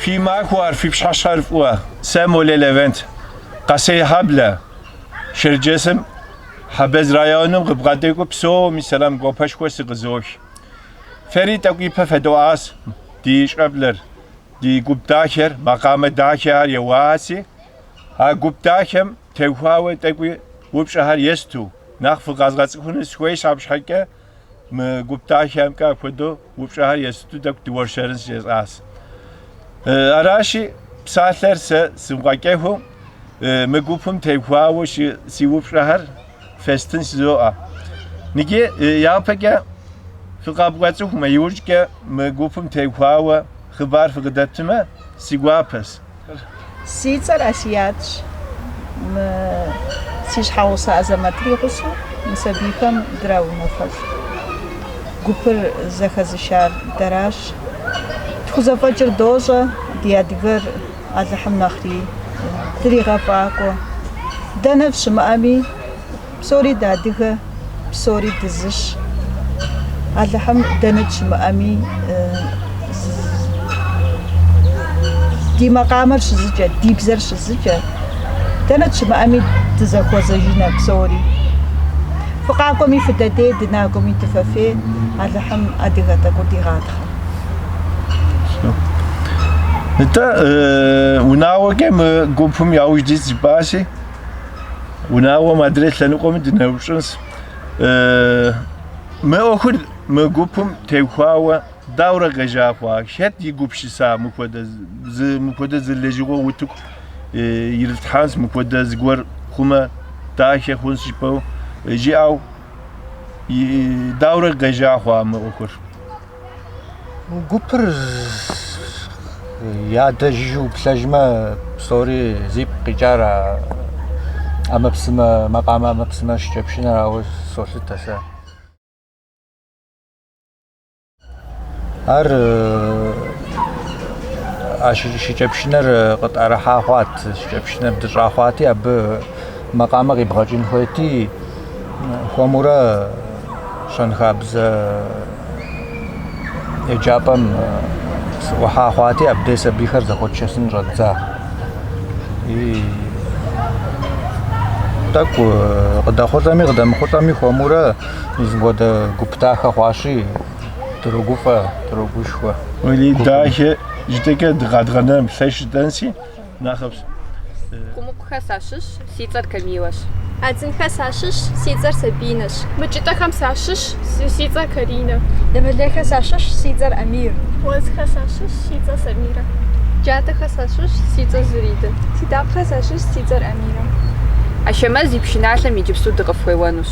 Фи махуэр, фи пщыхьэщхьэр фӏыуэ. Сэ Молэ Левент, Къэсейхьэблэ, Шэрджэсым, Хьэбэз районым къыбгъэдэкӏыу псоми сэлам гуапэшхуэ сыкъызох. Фэри тӏэкӏу ипэ федэӏуащ ди щӏэблэр, ди гуп дахэр, макъамэ дахэхэр еуаси, а гуп дахэм теухуауэ тӏэкӏуи упщӏэхэр есту, нэхъ фыкъэзгъэцӏыхуну сыхуейщ абы щхьэкӏэ мы гуп дахэмкӏэ апхуэдэу упщӏэхэр есту тӏэкӏу дыуэршэрын жесӏащ. Аращи, псалъэр сэ сымыгъэкӏэхыу мы гупым теухуауэ си упщӏэхэр фестын жызоӏэ. Иджы япэкӏэ фыкъэбгъэцӏыхумэ, иужькӏэ мы гупым теухуауэ хъыбар фыкъыдэтмэ, си гуапэщ. Си цӏэр Асиятщ. Мы си щхьэгъусэ Азэмэтыр и гъусэу мы сабийхэм драунэфэщӏ. Гупыр зэхэзышар дэращ. Тхузэфӏэкӏыр дощӏэ, ди адыгэр Алыхьым нэхъри дригъэфӏакӏуэ. Дэнэ фщымыӏэми, Псори дыадыгэ, псори дызыщ. Алыхьым дэнэ дыщымыӏэми, ди макъамэр щызыкӏэ, ди бзэр щызыкӏэ, дэнэ дыщымыӏэми дызэхуэзэжынэ псори. Фыкъакӏуэми фыдэдей, дынакӏуэми дыфэфей, Алыхьым адыгэ тӏэкӏур дигъатхъэ. Нтӏэ, унагъуэкӏэ мы гупым яужь дит жыпӏащи, Унагъуэм адрей лъэныкъуэми дынеупщӏынщ. Мы ӏуэхур мы гупым теухуауэ дауэрэ къежьа хъуа? Хэт и гупсыса мыпхуэдэ зы мыпхуэдэ зы лэжьыгъэ утыку ирылъхьэнщ, мыпхуэдэ зыгуэр хъумэ дахэ хъунщ жыпӏэу жиӏэу дауэрэ къежьа хъуа мы ӏуэхур? Гупыр ядэ жыжьэу уплъэжмэ, псори зипкъ къикӏар а ӏэмэпсымэ, макъамэ ӏэмэпсымэ шыкӏэпшынэрауэ солъытэ сэ. Ар а шыкӏэпшынэр къытӏэрыхьа хъуат, шыкӏэпшынэр дыщӏа хъуати, абы макъамэ къибгъэкӏын хуейти, хуэмурэ щэнхабзэ еджапӏэм сыӏухьа хъуати, абдей сабийхэр зэхуэтшэсын щӏэддза. И тӏэкӏу къыдэхъулӏэми къыдэмыхъулӏэми хуэмурэ мис мыпхуэдэ гуп дахэ хъуащи, дрогуфӏэ, дрогушхуэ. Уэли дахэ жытӏэкӏэ дыкъэдгъэнэм лъэш жытӏэнси, нэхъыфӏщ. Къумыкъухэ сащыщ, си цӏэр Камилэщ. Адзынхэ сащыщ, си цӏэр Сабинэщ. Мыкӏытӏэхэм сащыщ, си цӏэр Каринэ. Дамэлейхэ сащыщ, си цӏэр Амир. Уэзхэ сащыщ, си цӏэр Самирэ. Джатэхэ сащыщ, си цӏэр Зуридэ. Сидакъхэ сащыщ, си цӏэр Амирэ. Ашэмэз и пшыналъэм иджыпсту дыкъыфхуеуэнущ.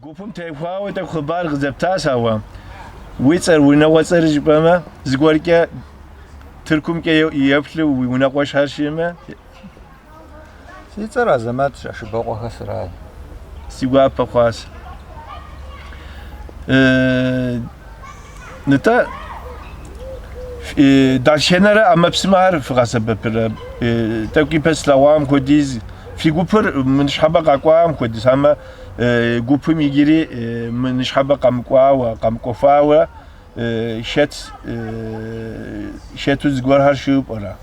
Гупым теухуауэ тӏэкӏу хъыбар къызэптащ, ауэ уи цӏэр, унагъуэцӏэр жыпӏэмэ, зыгуэркӏэ Тыркумкӏэ еплъу уи унэкъуэшхэр щыӏэмэ. Си цӏэр Азэмэтщ, Ашыбокъуэхэ сырай. Си гуапэ хъуащ. Нтӏэ, дэтхэнэрэ ӏэмэпсымэхэр фыгъэсэбэпрэ? Тӏэкӏу ипэ слъэгъуам хуэдиз фи гупыр мы ныщхьэбэ къэкӏуам хуэдиз, амэ гупым иджыри мы ныщхьэбэ къэмыкӏуауэ, къэмыкӏуэфауэ Хэт хэту зыгуэрхэр щыӏэу пӏэрэ?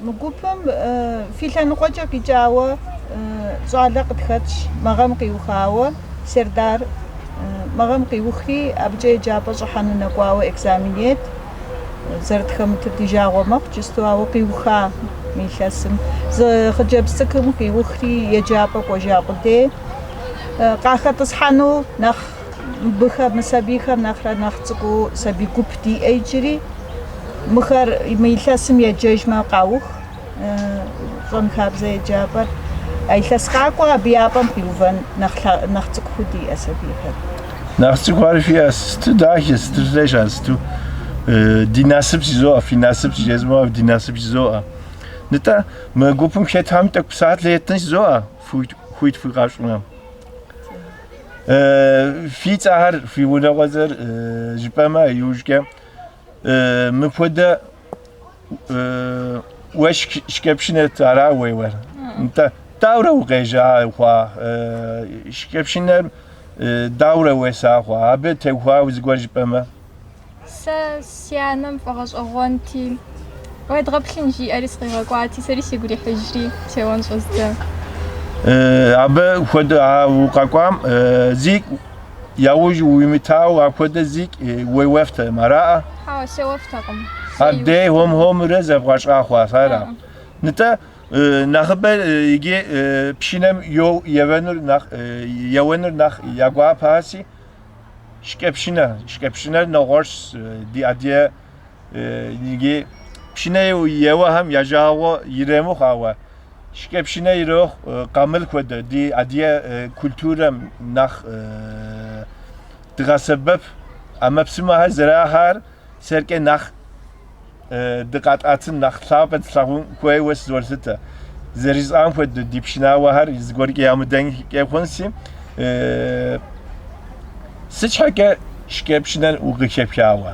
Мы гупым фи лъэныкъуэкӏэ къикӏауэ щӏалэ къытхэтщ, мы гъэм къиухауэ, Сердар мы гъэм къиухри, абыкӏэ еджапӏэ щӏыхьэну нэкӏуауэ экзамен ет. Зэрытхэмытыр ди жагъуэ мэхъу иджысту, ауэ къиуха мы илъэсым. Зы хъыджэбз цӏыкӏум къиухри еджапӏэ кӏуэжа къудей. Къахэтӏысхьэну нэхъ мыбыхэм, мы сабийхэм нэхърэ нэхъ цӏыкӏуу сабий гуп диӏэ иджыри. Мыхэр мы илъэсым еджэжмэ къаух щӏэнхабзэ еджапӏэр. А илъэс къакӏуэ абы я пӏэм къиувэн нэхъ цӏыкӏуху диӏэ сабийхэр. Нэхъ цӏыкӏухэр фиӏэ, сыту дахэ, сыту лъэщ ар, сыту ди насып жызоӏэ, фи насып жызмыӏэу ди насып жызоӏэ. Нтӏэ, мы гупым хэтхэм тӏэкӏу псалъэ еттын жызоӏэ, хуит фыкъащӏмэ. Фи цӏэхэр, фи унагъуэцӏэр жыпӏэмэ, иужькӏэ мыпхуэдэ уэ шыкӏэпшынэт ара уеуэр? Нтӏэ, дауэрэ укъежьа хъуа? Шыкӏэпшынэр дауэрэ уеса хъуа? Абы теухуауэ зыгуэр жыпӏэмэ? Сэ си анэм фӏэгъэщӏэгъуэнти, уедгъэплъын жиӏэри сыкъигъэкӏуати, сэри сигу ирихьыжри, сеуэн щӏэздза. Абы хуэдэ а укъэкӏуам зикӏ яужь уимытауэ апхуэдэ зикӏ уеуэфтэкъым, араӏэ? Хьэуэ, сеуэфтэкъым. Абдей хуэм-хуэмурэ зэбгъэщӏа хъуащ, ара? Нтӏэ, нэхъыбэ иджы пшынэм еуэнур нэхъ еуэнур нэхъ я гуапэщи, Шыкӏэпшынэ, шыкӏэпшынэр нэгъуэщӏ ди адыгэ иджы пшынэ еуэхэм я жагъуэ иремыхъу, ауэ шыкӏэпшынэ ирохъу къамыл хуэдэ ди адыгэ культурэм нэхъ дгъэсэбэп ӏэмэпсымэхэр зэрахьэр сэркӏэ нэхъ дыкъэтӏэтын нэхъ лъапӏэ тлъагъун хуейуэ сызолъытэ. Зэрыжысӏам хуэдэу ди пшынауэхэр зыгуэркӏэ ямыдэнкӏэ хъунси, сыт щхьэкӏэ шыкӏэпшынэр укъыхэпхауэ?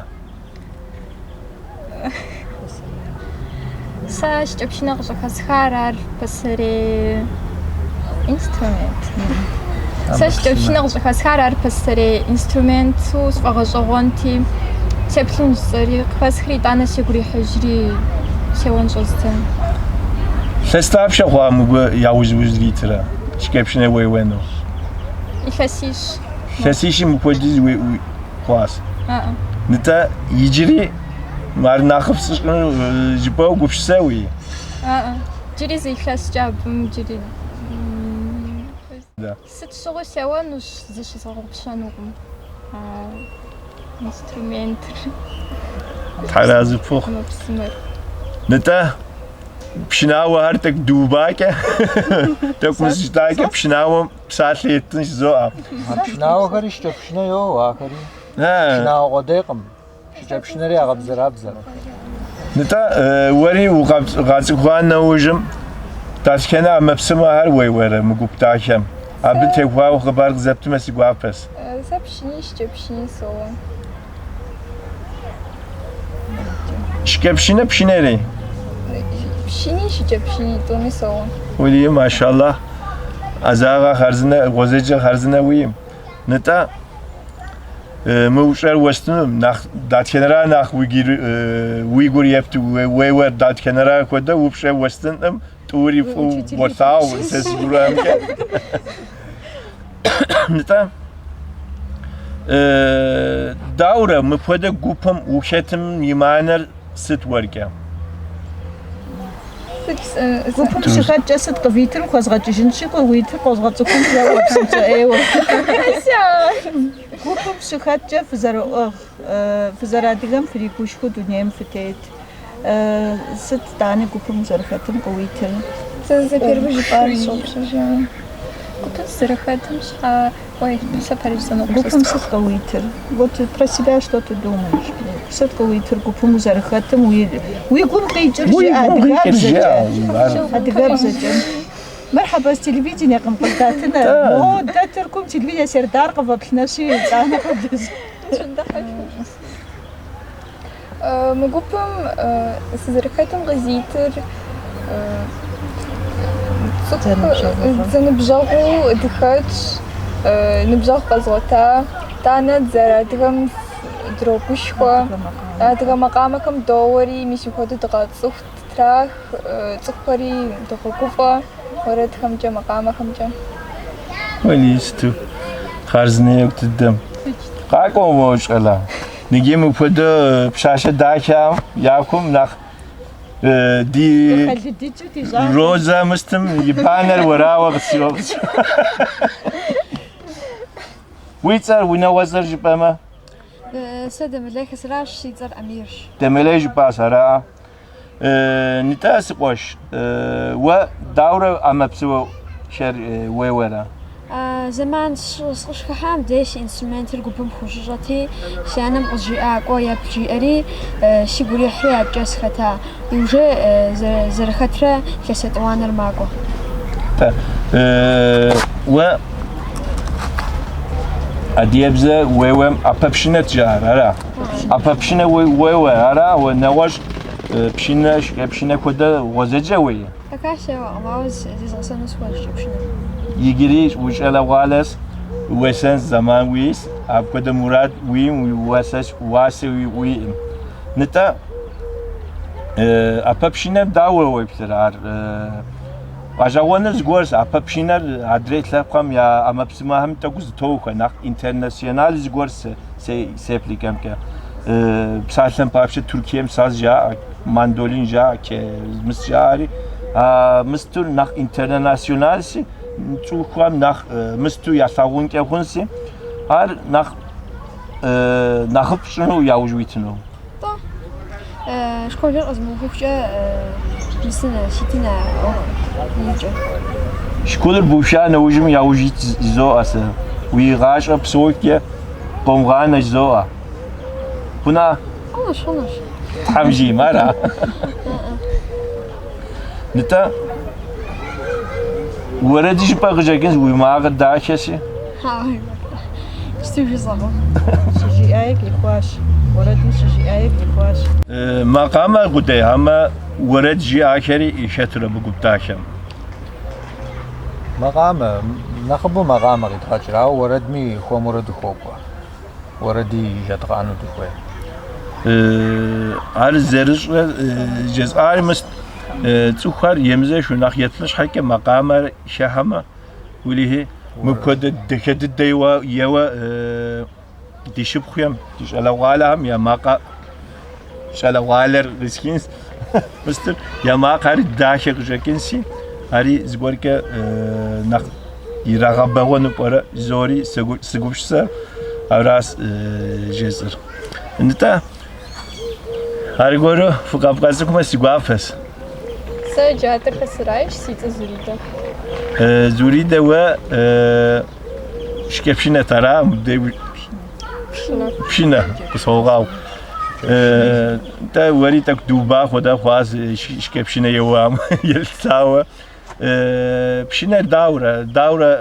Сэ шыкӏэпшынэ къыщӏыхэсхар ар пасэрей инструмент. Сэ шыкӏэпшынэ къыщӏыхэсхар ар пасэрей инструменту сфӏэгъэщӏэгъуэнти, сеплъын жысӏэри къыхэсхри, итӏанэ сигу ирихьыжри сеуэн щӏэздза. Илъэс дапщэ хъуа мыбы яужь узэритырэ шыкӏэпшынэ уеуэну? Илъэсищ. Илъэсищым мыпхуэдиз хъуащ. Нтӏэ, иджыри ар нэхъыфӏ сщӏыну жыпӏэу гупсысэуи? Иджыри зы илъэскӏэ абым иджыри сыт щыгъуи сеуэнущ, зыщызгъэгъупщэнукъым а инструментыр. Тхьэразы пхухъу. ӏэмэпсымэр. Нтӏэ, пшынауэхэр тӏэкӏу дыубакӏэ, тӏэкӏу мыщытакӏэ пшынауэм псалъэ еттын жызоӏэ. А пшынауэхэри шыкӏэпшынэ йоуэ, ахэри. Пшынауэ къудейкъым, шыкӏэпшынэри ягъэбзэрабзэ. Нтӏэ, уэри укъацӏыхуа нэужьым дэтхэнэ ӏэмэпсымэхэр уеуэрэ мы гуп дахэм? Абы теухуауэ хъыбар къызэптмэ си гуапэщ. Сэ пшыни шыкӏэпшыни соуэ. Шыкӏэпшынэ пшынэри? Пшыни шыкӏэпшыни тӏуми соуэ. Уи, машаллах, ӏэзагъэ хъарзынэ, гъуэзэджэ хъарзынэ уи. Нтӏэ, мы упщӏэр уэстыну, нэхъ дэтхэнэра нэхъ уи гур епту уеуэр дэтхэнэра хуэдэ упщӏэ уэстынкъым, тӏури фӏыуэ болъагъу сэ сыгурыӏуэмкӏэ. Нтӏэ, даурэ мыпхуэдэ гупым ухэтым и мыхьэнэр сыт уэркӏэ? Гупым щыхэткӏэ сыт къывитыр хуэзгъэкӏыжынщи, къыуитыр къозгъэцӏыхун жэуэ псынщӏэ ӏейуэ. Гупым щыхэткӏэ фызэрыӏыгъ, фызэрыадыгэм фригушхуэу дунейм фытет. Сыт итӏани гупым узэрыхэтым къыуитыр? Сэ зэ первый жыпӏар сщыгъупщэжа. Гупым сызэрыхэтым щхьэ, ой, сэ пэрыжысӏэну Гупым сыт къыуитыр? Вот про себя что ты думаешь? Сыт къыуитыр гупым узэрыхэтым уи уи гум къикӏыр Уи жыӏэ гум къикӏыр адыгэбзэкӏэ. жыӏэ. Адыгэбзэкӏэ. Мыр Хьэбэз телевидениекъым къыздатынэ. Мо дэ Тыркум телевидение Сердар къывэплъынэщи, итӏанэ къывдэз. Мы гупым сызэрыхэтым къызитыр зэныбжьэгъуу дыхэтщ, ныбжьэгъу къэзгъуэта. Итӏанэ дызэрыадыгэм дрогушхуэ. Адыгэ макъамэхэм доуэри, мис мыпхуэдэу дыкъацӏыху, ттрах, цӏыхухэри догъэгуфӏэ уэрэдхэмкӏэ, макъамэхэмкӏэ. Уэлэхьи, сыту хъарзынэ екӏу дыдэм. Къакӏуэ уэ, щӏалэ. Ныги мыпхуэдэ пщащэ дахэм я кум нэхъ ди Къыхэлыдыкӏыу ди щӏалэщ. Розэ мыстым и банэр уэрауэ къысщохъу. Уи цӏэр, унагъуэцӏэр жыпӏэмэ? Сэ Дэмэлейхэ сыращ, си цӏэр Амирщ. Дэмэлей жыпӏащ, ара? Нтӏэ, си къуэш, уэ даурэ ӏэмэпсымэхэр уеуэрэ? Зэман сыкъыщыхыхьам дей си инструментыр гупым хущыщӏэти, си анэм къызжиӏа, кӏуэ еплъ жиӏэри, сигу ирихьри абыкӏэ сыхэта. Иужьэ зэрыхэтрэ илъэс етӏуанэр макӏуэ. Нтӏэ, уэ адыгэбзэ уеуэм ӏэпэпшынэт жаӏэр, ара? ӏэпэпшынэ уеуэ, ара? Уэ нэгъуэщӏ пшынэ, пшынэ хуэдэ гъуэзэджэ уей? Пока сеуэкъым, ауэ зезгъэсэну сыхуейщ пшынэм. Иджыри ущӏалэгъуалэс, уесэн зэман уиӏэс, апхуэдэ мурад уиӏэм уи уасэс уасэ уиӏэм. Нтӏэ, ӏэпэпшынэм дауэ уеплърэ ар? Гъэщӏэгъуэныр зыгуэрщ, ӏэпэпшынэр адрей лъэпкъхэм я ӏэмэпсымэхэм тӏэкӏу зытохуэ, нэхъ интернационал зыгуэр сеплъыкӏэмкӏэ. Псалъэм папщӏэ Туркием саз жаӏэ, мандолин жаӏэ, мыс жаӏэри. А мыстур нэхъ интернационалси, цӏыхухэм нэхъ мысту ялъагъункӏэ хъунси, ар нэхъ нэхъыфӏ пщӏыну яужь уитыну. Тӏэ, школыр къэзмыухыхукӏэ мисынэ, ситынэ ӏуэху икӏэ. Школыр быуха нэужьым яужь ит жызоӏэ сэ. Уи гъащӏэ псокӏэ къомыгъанэ жызоӏэ. Хъуна? Хъунущ, хъунущ. Тхьэм жиӏэм, ара? Нтӏэ, уэрэди жыпӏэ къыщӏэкӏынщ, уи макъыр дахэщи. Хьэуэ, сыту жысӏэкъым. Щыжиӏаи къихуащ. Уэрэдым щыжиӏаи къихуащ. Макъамэ къудей, амэ уэрэд жиӏахэри хэтыр абы гуп дахэм. Макъамэ, нэхъыбэу макъамэ къидгъэкӏыр, ауэ уэрэдми хуэмурэ дыхуокӏуэ. Уэрэди жедгъэӏэну дыхуей. Ар зэрыщӏэр жесӏари мыст цӏыхухэр емызэшу нэхъ еплъын щхьэкӏэ макъамэр хыхьэмэ, уэлэхьи, мыпхуэдэ дахэ дыдэ еуэ ди шыпхъухэм, ди щӏалэгъуалэхэм я макъэ щӏалэгъуалэр къисхынщ, мыстыр я макъхэр дахэ къыщӏэкӏынщи, ари зыгуэркӏэ нэхъ ирагъэбэгъуэну пӏэрэ жызори сыгупсысэр аращ жесӏэр. Нтӏэ, аргуэру фыкъэбгъэцӏыхумэ си гуапэщ. Сэ Джатэхэ сырайщ, си цӏэ Зуридэ. Зуридэ уэ шыкӏэпшынэт ара мыбдеж Пшынэ. Пшынэ къысхуогъэгъу. Нтӏэ, уэри тӏэкӏу дуба хуэдэ хъуащ шыкӏэпшынэ еуам елъытауэ. Пшынэр даурэ, даурэ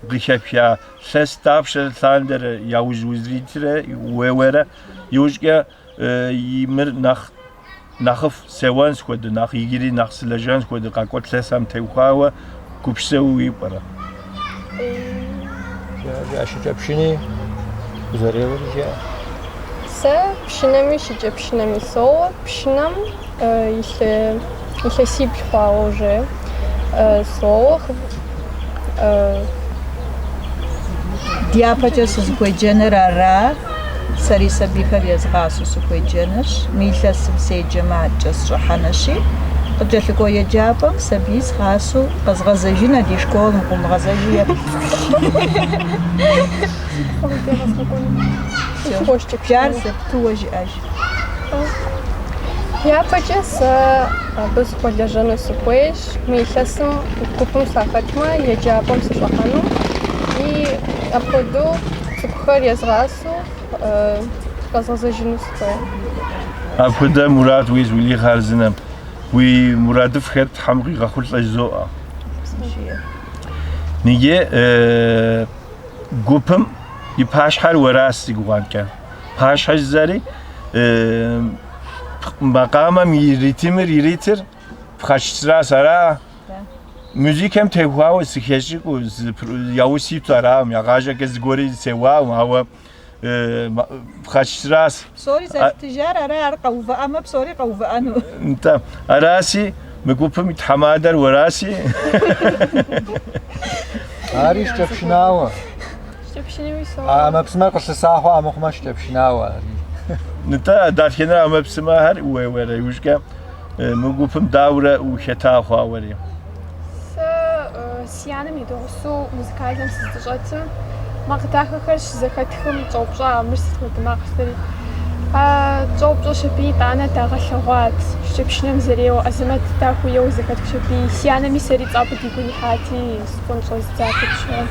къыхэпха илъэс дапщэ лъандэрэ яужь узритрэ уеуэрэ, иужькӏэ мыр нэхъ нэхъыфӏ сеуэн схуэдэ, нэхъ иджыри нэхъ сылэжьэн схуэдэ къакӏуэ илъэсхэм теухуауэ гупсысэу уиӏэу пӏэрэ? Жыӏэ, шыкӏэпшыни узэреуэри жыӏэ. Сэ пшынэми шыкӏэпшынэми соуэ. Пшынэм илъэсибл хъуауэ уже соуэ. Дяпэкӏэ сызыхуеджэныр ара, сэри сабийхэр езгъасэу сыхуеджэнырщ, мы илъэсым седжэмэ адэкӏэ сыщӏыхьэнущи, къыкӏэлъыкӏуэ еджапӏэм сабий згъасэу къэзгъэзэжынэ ди школым къыумыгъэзэжи еплъ. Жар зэптыуэ жыӏэж. Япэкӏэ сэ абы сыхуэлэжьэну сыхуейщ. Мы илъэсым гупым сахэтмэ, еджапӏэм сыщӏыхьэну. И апхуэдэу цӏыкӏухэр езгъасэу къэзгъэзэжыну сыхуей. Апхуэдэ мурад уиӏэщ, уэлэхьи хъарзынэм. Уи мурадыфӏхэр Тхьэм къигъэхъулӏэ жызоӏэ. Ныджы гупым и пащхьэр уэращ си гугъэмкӏэ. Пащхьэ жызэри макъамэм и ритмыр иритыр пхъэшращ, ара? Музыкэм теухуауэ сыхэщӏыкӏыу, яужь ситу аракъым, игъащӏэкӏэ зыгуэри сеуакъым, ауэ. Пхъэчрас. Псори зэлъытыжар ара, ар къэувыӏэмэ, псори къэувыӏэну. Нтӏэ, араси, мы гупым и тхьэмадэр уэраси. Ари шыкӏэпшынауэ. Шыкӏэпшынэуи соуэ. А ӏэмэпсымэр къылъыса хъуа мыхъумэ шыкӏэпшынауэ ари. Нтӏэ, дэтхэнэ ӏэмэпсымэхэр уеуэрэ иужькӏэ мы гупым даурэ ухэта хъуа уэри? Сэ си анэм и дэгъусэу музыкальнэм сыздыщӏэтым, макъ дахэхэр щызэхэтхым щӏэупщӏа, мыр сыт хуэдэ макъ жысӏэри. Щӏэупщӏэщ аби, итӏанэ дагъэлъэгъуат, шыкӏэпшынэм зэреуэ, Азэмэт дахэу еуэу зэхэтхщ аби, си анэми сэри цӏапӏэ ди гу ирихьати, сыкӏуэн щӏэздзат абы щыгъуэм.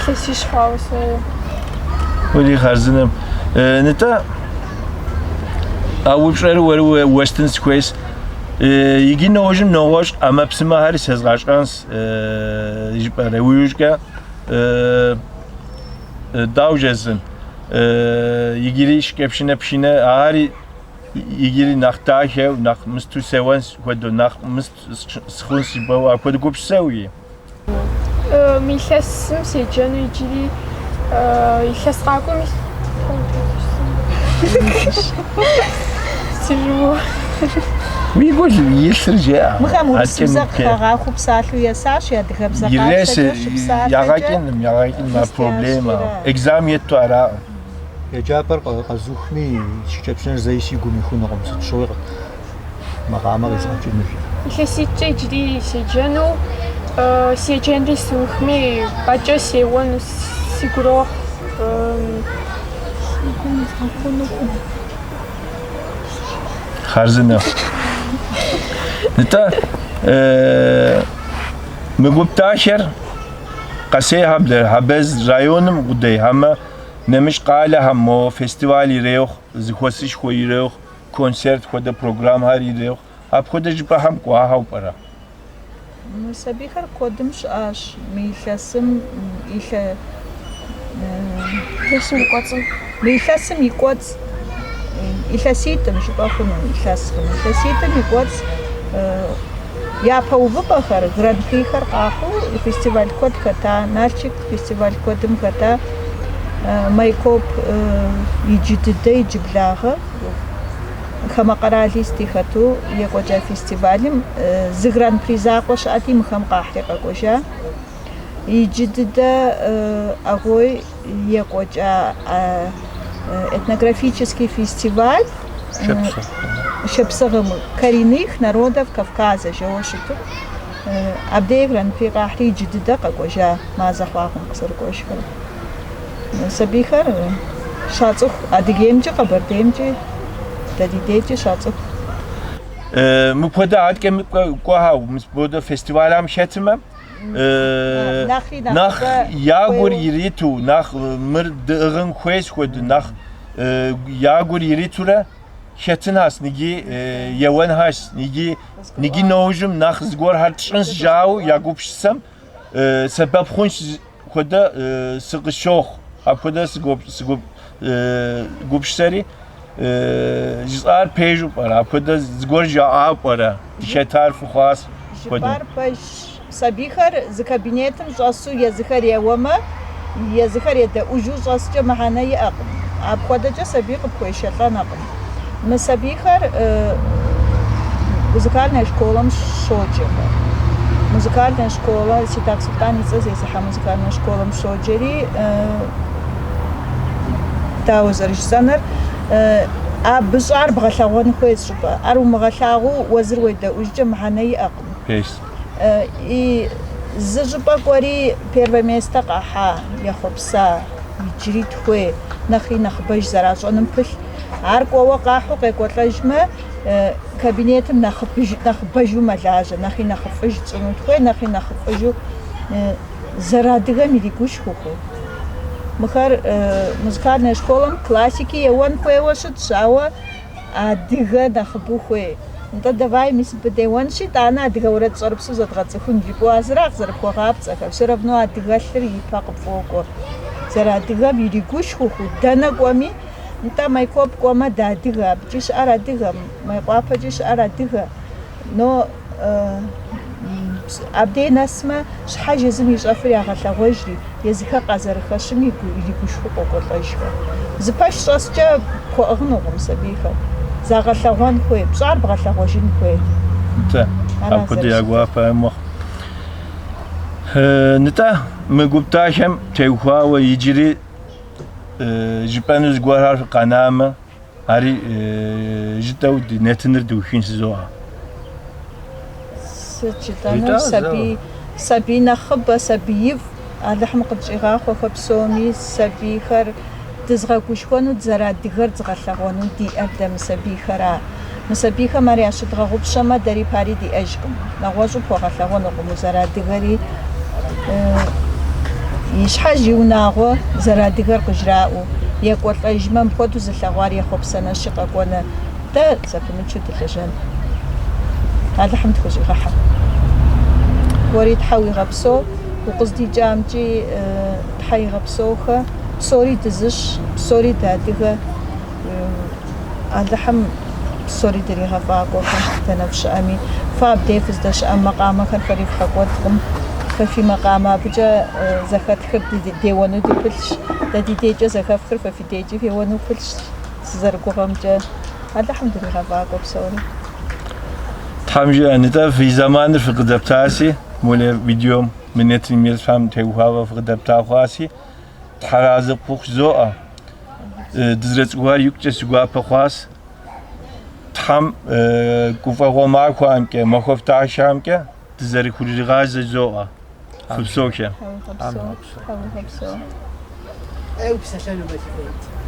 Илъэсищ хъуауэ соуэ. Уэри хъарзынэм. Нтӏэ, а упщӏэр уэри уэстын сыхуейс. Иджы нэужьым нэгъуэщӏ ӏэмэпсымэхэри сэзгъэщӏэнщ жыпӏэрэ иужькӏэ дауэ жезын иджыри шыкӏэпшынэ пшынэ ари иджыри нэхъ дахэу, нэхъ мысту сеуэнщ хуэдэу, нэхъ мыст схъунщ жыпӏэу апхуэдэ гупсысэ уиӏэ? Мы илъэсым седжэну иджыри илъэс къакӏуэми Тяжело. Уи гу илъыр жеӏэ. Мыхэм урысыбзэ къыхагъахуэу псалъэу есащ, адыгэбзэ Ирес къащтэкӏэ щыпсалъэкӏэ ягъэкӏыным, ягъэкӏыным а проблема. Экзамен етту аракъым. Еджапӏэр къэзухми, шыкӏэпшынэр зэи си гум ихунукъым, сыт щыгъуи макъамэ къизгъэкӏынущ. Илъэситӏкӏэ иджыри седжэну, си еджэнри сыухми, абыкӏэ сеуэну сигу ирохь. Си гум изгъэхунукъым. Хъарзынэ. Нтӏэ, мы гуп дахэр Къэсейхьэблэ, Хьэбэз районым къудей, хьэмэ нэмыщӏ къалэхэм мо фестиваль ирехъу, зэхуэсышхуэ ирехъу, концерт хуэдэ программэхэр ирехъу. Апхуэдэ щӏыпӏэхэм кӏуахэу пӏэрэ? Мы сабийхэр куэдым щыӏащ мы илъэсым илъэ Илъэсым и кӏуэцӏым. Мы илъэсым и кӏуэцӏ илъэситӏым жыпӏэ хъуну, илъэскъым. Илъэситӏым и кӏуэцӏ япэ увыпӏэхэр, гран-прихэр къахьу фестиваль куэд хэта, Налшык фестиваль куэдым хэта, Майкоп иджы дыдэ иджыблагъэ хамэ къэрали сыти хэту екӏуэкӏа фестивалым зы гран-при закъуэ щыӏэти, мыхэм къахьри къэкӏуэжа. Иджы дыдэ Агой екӏуэкӏа этнографический фестиваль Шапсыгъым коренных народов Кавказа жэуэ щыту абдей гран-при къахьри иджы дыдэ къэкӏуэжа мазэ хъуакъым къызэрыкӏуэжхэр. Сабийхэр щацӏыху Адыгеймкӏи Къэбэрдеймкӏи дэ ди дежкӏи щацӏыху. Мыпхуэдэ адэкӏэ кӏуэхэу, мыпхуэдэ фестивалым хэтмэ, нэхъ я гур ириту, нэхъ мыр дыӏыгъын хуейщ хуэдэу, нэхъ я гур иритурэ хэтынхэщ, ниги еуэнхэщ, ниги ниги нэужьым нэхъ зыгуэрхэр тщӏынщ жаӏэу я гупсысэм сэбэп хъунщ хуэдэ сыкъыщохъу. Апхуэдэ сыгупсысэри жысӏар пэжу пӏэрэ? Апхуэдэ зыгуэр жаӏа пӏэрэ? Дыхэтар фӏы хъуащ хуэдэу. Жыпӏар пэжщ. Сабийхэр зы кабинетым щӏэсу езыхэр еуэмэ, езыхэр едэӏужу щӏэскӏэ мыхьэнэ иӏэкъым. Апхуэдэкӏэ сабий къыпхуешэлӏэнэкъым. Мы сабийхэр музыкальнэ школэм щоджэхэр. Музыкальнэ школэ, Сидакъ Сулътӏан и цӏэ зезыхьэ музыкальнэ школэм щоджэри, дауэ зэрыжысӏэныр, абы щӏар бгъэлъэгъуэн хуей щӏыпӏэ. Ар умыгъэлъагъуу уэ зыр уедэӏужкӏэ мыхьэнэ иӏэкъым. И зы щӏыпӏэ кӏуэри первое место къахьа, ехъуэпса, иджыри тхуей, нэхъри нэхъыбэж зэращӏэным пылъ. Ар кӏуэуэ къахьу къекӏуэлӏэжмэ, кабинетым нэхъыбэжу мэлажьэ, нэхъри нэхъыфӏыж тщӏыну тхуей, нэхъри нэхъыфӏыжу зэрыадыгэм иригушхуэхэу. Мыхэр музыкальнэ школэм классики еуэн хуейуэ щытщ, ауэ адыгэ нэхъыбэу хуей. Нтӏэ, давай, мис мыбы деуэнщи, итӏанэ адыгэ уэрэд щӏэрыпсу зэдгъэцӏыхун жыпӏэу а зыра къызэрыпхуэгъапцӏэхэр. Все равно адыгэлъыр и пэ къыпфӏокӏуэ. Зэрыадыгэм иригушхуэхэу, дэнэ кӏуэми, нтӏэ, Майкоп кӏуэмэ, дыадыгэ, абыкӏи щыӏэр адыгэ, Майкъуапэкӏи щыӏэр адыгэ. Но. Абдей нэсмэ, щхьэж езым ищӏэфыр ягъэлъэгъуэжри, езыхэр къазэрыхэщым иригушхуэу къокӏуэлӏэжхэр. Зы пэш щӏэскӏэ пхуэӏыгъынукъым сабийхэр. Загъэлъэгъуэн хуей, пщӏар бгъэлъэгъуэжын хуей. Нтӏэ, апхуэдэ я гуапэ мэхъу. Нтӏэ, мы гуп дахэм теухуауэ иджыри жыпӏэну зыгуэрхэр къэнамэ, Ари жытӏэу ди нэтыныр дыухын жызоӏэ. Сыт жытӏэнур? Сабий, сабий нэхъыбэ, сабиифӏ Алыхьым къытщӏигъахъуэхэ псоми, сабийхэр дызгъэгушхуэну, дызэрыадыгэр дгъэлъэгъуэну диӏэр дэ мы сабийхэра. Мы сабийхэм ар ящыдгъэгъупщэмэ, дэри пари диӏэжкъым. Нэгъуэщӏу пхуэгъэлъэгъуэнукъым узэрыадыгэри, и щхьэж и унагъуэ зэрыадыгэр къыжраӏэу, екӏуэлӏэжмэ, мыпхуэдэу зылъэгъуар ехъуэпсэнэщи къэкӏуэнэ, дэ зэпымычу дылэжьэн. Алыхьым тхущӏигъэхьэ. Уэри Тхьэ уигъэпсэу, укъыздикӏамкӏи Тхьэ игъэпсэухэ, псори дызыщ, псори дыадыгэ. Алыхьым псори дригъэфӏакӏуэхэ, дэнэ фыщыӏэми. Фэ абдей фыздэщыӏэм макъамэхэр фэри вгъэкӏуэдкъым. Фэ фи макъамэ абыкӏэ зэхэтхыр деуэну дыпылъщ. Дэ ди дейкӏэ зэхэфхыр фэ фи дейкӏи феуэну пылъщ, сызэрыгугъэмкӏэ. Алыхьым дригъэфӏакӏуэ псори. Тхьэм жиӏэ, нтӏэ, фи зэманыр фыкъыдэптаси, Молэ видеом мы нэтыным еплъхэм теухуауэ фыкъыдэпта хъуаси, Тхьэразэ къыпхухъу жызоӏэ. Дызэрыцӏыхуар икъукӏэ си гуапэ хъуащ. Тхьэм гуфӏэгъуэ махуэмкӏэ, махуэфӏ дахэмкӏэ дызэрыхуригъазэ жызоӏэ. Фыпсэухэ.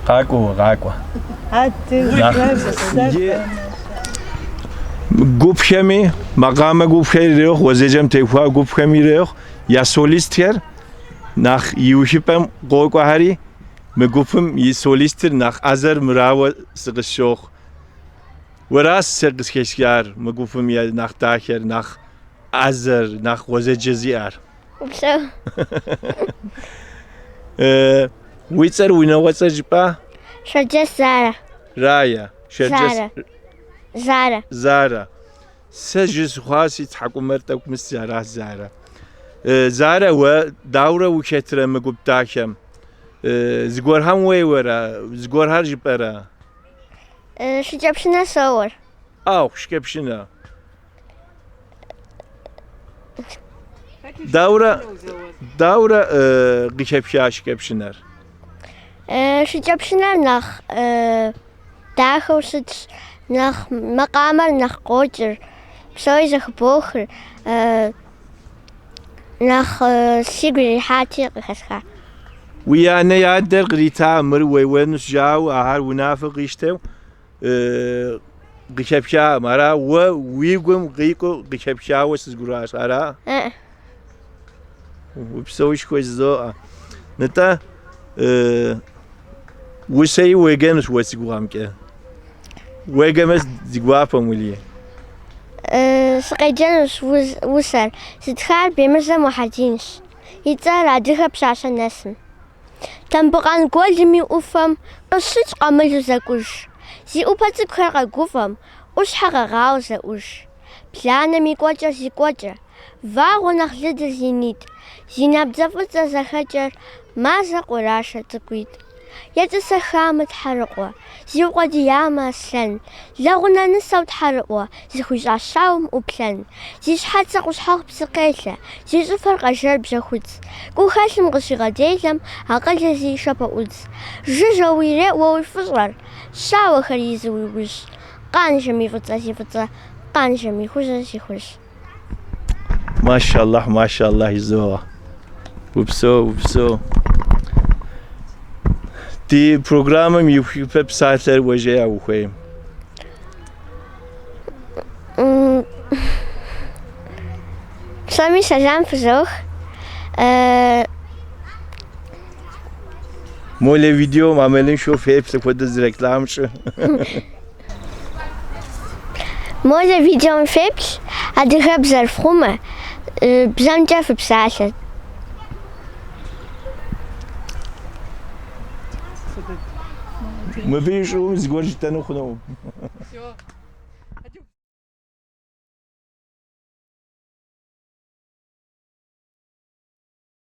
Къакӏуэ уэ, къакӏуэ. Гупхэми, макъамэ гупхэр ирехъу, гъуэзэджэм теухуа гупхэм ирехъу, я солистхэр Нэхъ иужьыпӏэм къокӏуэхэри, мы гупым и солистыр нэхъ ӏэзэр мырауэ сыкъысщохъу. Уэращ сэ къысхэсхар мы гупым я нэхъ дахэр, нэхъ ӏэзэр, нэхъ гъуэзэджэ зиӏэр. Упсэу. Уи цӏэр, уи унагъуэцӏэр жыпӏа? Шэрджэс Зарэ. Рая. Шэрджэс. Зарэ. Зарэ. Зарэ. Сэ жьы сыхъуа си тхьэкӏумэр тӏэкӏу мыс аращ Зарэ. Зарэ, уэ даурэ ухетрэ мы гуп дахэм? Зыгуэрхэм уеуэрэ, зыгуэрхэр жыпӏэрэ? Шыкӏэпшынэ соуэр. Ау, шыкӏэпшынэ. Даурэ, даурэ къыхэпха шыкӏэпшынэр? Шыкӏэпшынэр нэхъ Дахэу щытщ, нэхъ макъамэр нэхъ къокӏыр, псори зэхыбохыр, нэхъ сигу ирихьати къыхэсха. Уи анэ и адэр кърита мыр уеуэнущ жаӏэу ахэр унафэ къищтэу къыхэпхакъым. Ара уэ уи гум къикӏыу къыхэпхауэ сызгуращ, ара? Упсэушхуэ жызоӏэ. Нтӏэ, усэи уеджэнущ уэ си гугъэмкӏэ. Уеджэмэ си гуапэм, Ули. Сыкъеджэнущ усэр. Зытхар Бемырзэ Мухьэдинщ. И цӏэр адыгэ пщащэ нэсым. Тамбукъан гуэлым и ӏуфэм къыщыкӏ къамылу зэкӏуж. Зи ӏупэ цӏыкӏухэр къэгуфӏэм, ӏущхьэ гъэгъауэ зэӏуж. Бланэм и кӏуэкӏэр зи кӏуэкӏэ. Вагъуэ нэхъ лыдыр зи нитӏ, зи набдзэ фӏыцӏэ зэхэкӏэр мазэ къурашэ цӏыкӏуитӏ. Етӏысэхамэ тхьэрыкъуэ, зиукъуэдиямэ аслъэн, лэгъунэ нысэу тхьэрыӏуэ зыхуищӏа щауэм ӏуплъэн, зи щхьэцыр къущхьэхъу псыкъелъэ, зи щӏыфэр къэжэр бжьэхуц, гухэлъым къыщигъэделэм акъылыр зи шэпэӏудз. Жыжьэу иреӏу уэ уи фӏыщӏэр, щауэхэр изу уи ужь, къанжэм и фӏыцӏэр зи фӏыцӏэ, къанжэм и хужьыр зи хужь. Машаллахь, машаллахь, жызоӏэ. Упсэу, упсэу. Ди программэм и ипэ псалъэр уэ жеӏэ ухуейм. Псоми сэлам фызох. Молэ видеом амалыншэу феплъ хуэдэ зы рекламэ щӏы. Молэ видеом феплъ, адыгэбзэр фхъумэ, бзэмкӏэ фыпсалъэ. Мыбы и щӏыӏум зыгуэр жытӏэну хъунукъым.